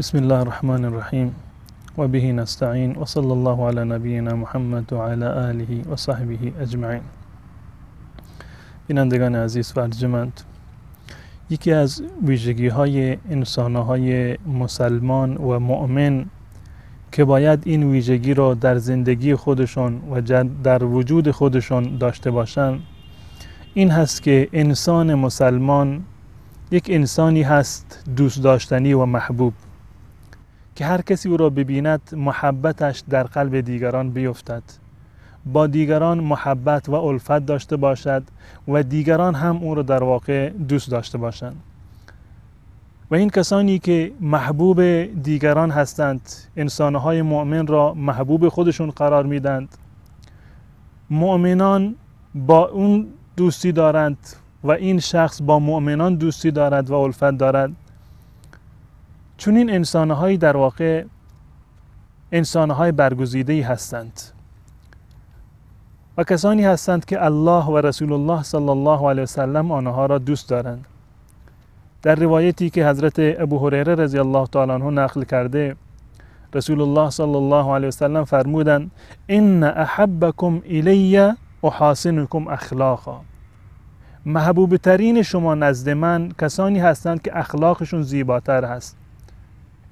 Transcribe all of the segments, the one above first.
بسم الله الرحمن الرحیم و به نستعین و صلی الله علی نبینا محمد و علی آله و صحبه اجمعین. بینندگان عزیز و ارجمند، یکی از ویژگی های انسان های مسلمان و مؤمن که باید این ویژگی را در زندگی خودشون و در وجود خودشون داشته باشند این هست که انسان مسلمان یک انسانی هست دوست داشتنی و محبوب که هر کسی او را ببیند محبتش در قلب دیگران بیفتد، با دیگران محبت و الفت داشته باشد و دیگران هم او را در واقع دوست داشته باشند. و این کسانی که محبوب دیگران هستند، انسانهای مؤمن را محبوب خودشون قرار میدند، مؤمنان با اون دوستی دارند و این شخص با مؤمنان دوستی دارد و الفت دارد. چون این انسانهایی در واقع انسانهای برگزیده‌ای هستند و کسانی هستند که الله و رسول الله صلی الله علیه وسلم آنها را دوست دارند. در روایتی که حضرت ابو هریره رضی الله تعالی عنه نقل کرده، رسول الله صلی الله علیه وسلم فرمودند: ان احبکم الی احاسنکم اخلاقا. محبوب ترین شما نزد من کسانی هستند که اخلاقشون زیباتر هست،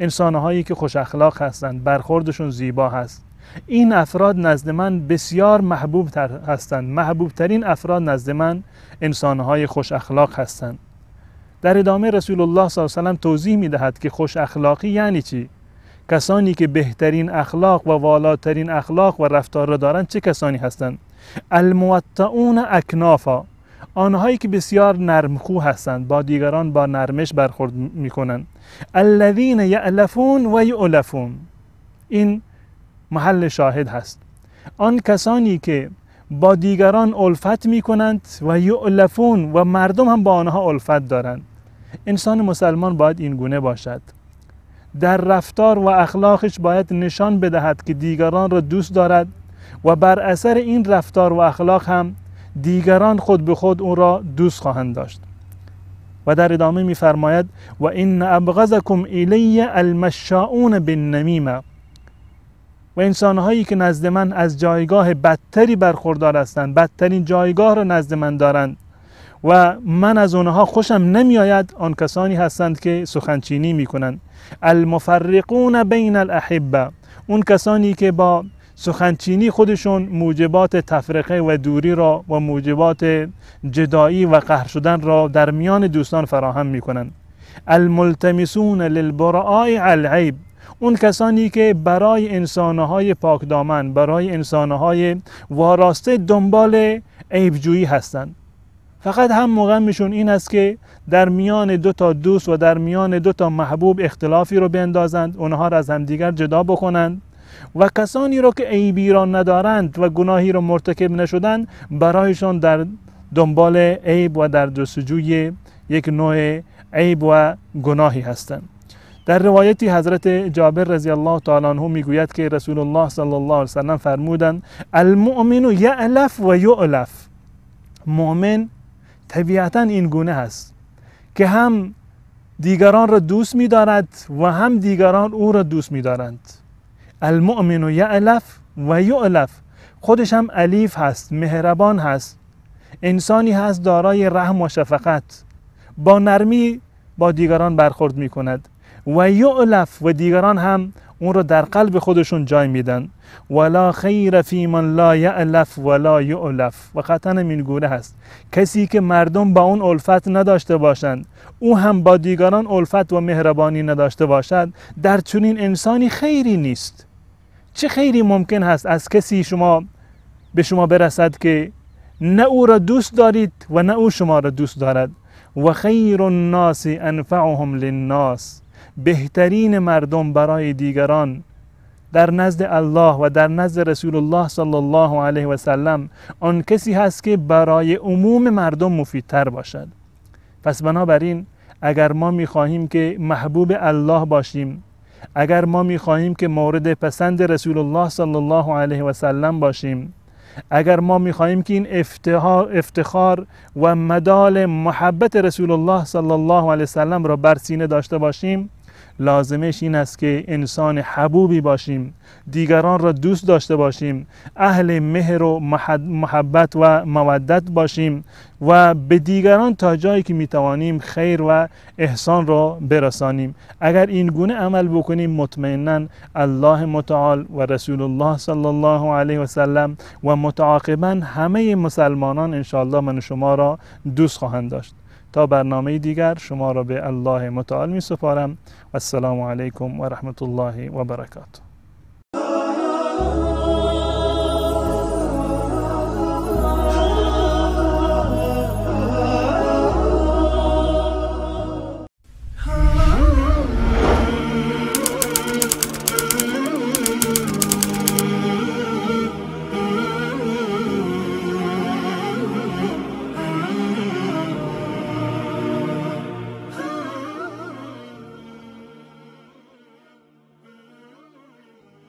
انسانهایی که خوش اخلاق هستند، برخوردشون زیبا هست. این افراد نزد من بسیار محبوب تر هستند. محبوب ترین افراد نزد من انسانهای خوش اخلاق هستند. در ادامه رسول الله صلی الله علیه و سلم توضیح میدهد که خوش اخلاقی یعنی چی؟ کسانی که بهترین اخلاق و والاترین اخلاق و رفتار را دارند چه کسانی هستند؟ الموطئون اکنافا، آنهایی که بسیار نرمخو هستند، با دیگران با نرمش برخورد میکنند. الذین یألفون و یؤلفون، این محل شاهد هست. آن کسانی که با دیگران الفت میکنند و یؤلفون و مردم هم با آنها الفت دارند. انسان مسلمان باید این گونه باشد. در رفتار و اخلاقش باید نشان بدهد که دیگران را دوست دارد و بر اثر این رفتار و اخلاق هم دیگران خود به خود او را دوست خواهند داشت. و در ادامه می‌فرماید: و ان ابغضکم الی المشاؤون بالنمیمه. و انسانهایی که نزد من از جایگاه بدتری برخوردار هستند، بدترین جایگاه را نزد من دارند و من از آنها خوشم نمی آید، آن کسانی هستند که سخنچینی می کنند. المفرقون بین الاحبه، اون کسانی که با سخنچینی خودشون موجبات تفرقه و دوری را و موجبات جدایی و قهر شدن را در میان دوستان فراهم می کنند. الملتمسون للبراء العیب، اون کسانی که برای انسانهای پاکدامن، برای انسانهای واراسته دنبال عیبجویی هستند. فقط هم مغمشون این است که در میان دو تا دوست و در میان دو تا محبوب اختلافی رو بندازند، اونها را از همدیگر جدا بکنند و کسانی رو که عیبی را ندارند و گناهی رو مرتکب نشدند برایشان در دنبال عیب و در جستجوی یک نوع عیب و گناهی هستند. در روایتی حضرت جابر رضی الله تعالی عنه میگوید که رسول الله صلی الله علیه وسلم فرمودند: المؤمن یألف و یؤلف. مؤمن طبیعتا این گونه هست که هم دیگران را دوست می‌دارد و هم دیگران او را دوست می‌دارند. المؤمن یألف و یؤلف، خودش هم الیف هست، مهربان هست، انسانی هست دارای رحم و شفقت، با نرمی با دیگران برخورد می‌کند و یؤلف و دیگران هم اون رو در قلب خودشون جای میدن. ولا خیر فی من لا یألف ولا یؤلف. و قطعا این گونه هست، کسی که مردم با اون الفت نداشته باشند، او هم با دیگران الفت و مهربانی نداشته باشد، در چنین انسانی خیری نیست. چه خیری ممکن هست از کسی شما به شما برسد که نه او را دوست دارید و نه او شما را دوست دارد؟ و خیر الناس انفعهم للناس، بهترین مردم برای دیگران در نزد الله و در نزد رسول الله صلی الله علیه و سلم آن کسی هست که برای عموم مردم مفیدتر باشد. پس بنابراین اگر ما میخواهیم که محبوب الله باشیم، اگر ما میخواهیم که مورد پسند رسول الله صلی الله علیه و سلم باشیم، اگر ما میخواهیم که این افتخار و مدال محبت رسول الله صلی الله علیه و سلم را بر سینه داشته باشیم، لازمش این است که انسان حبوبی باشیم، دیگران را دوست داشته باشیم، اهل مهر و محبت و مودت باشیم و به دیگران تا جایی که میتوانیم خیر و احسان را برسانیم. اگر این گونه عمل بکنیم مطمئنا الله متعال و رسول الله صلی الله علیه و سلم و متعاقبا همه مسلمانان انشاءالله من و شما را دوست خواهند داشت. تا برنامه دیگر شما را به الله متعال می سپارم. و السلام علیکم و رحمت الله و برکاته.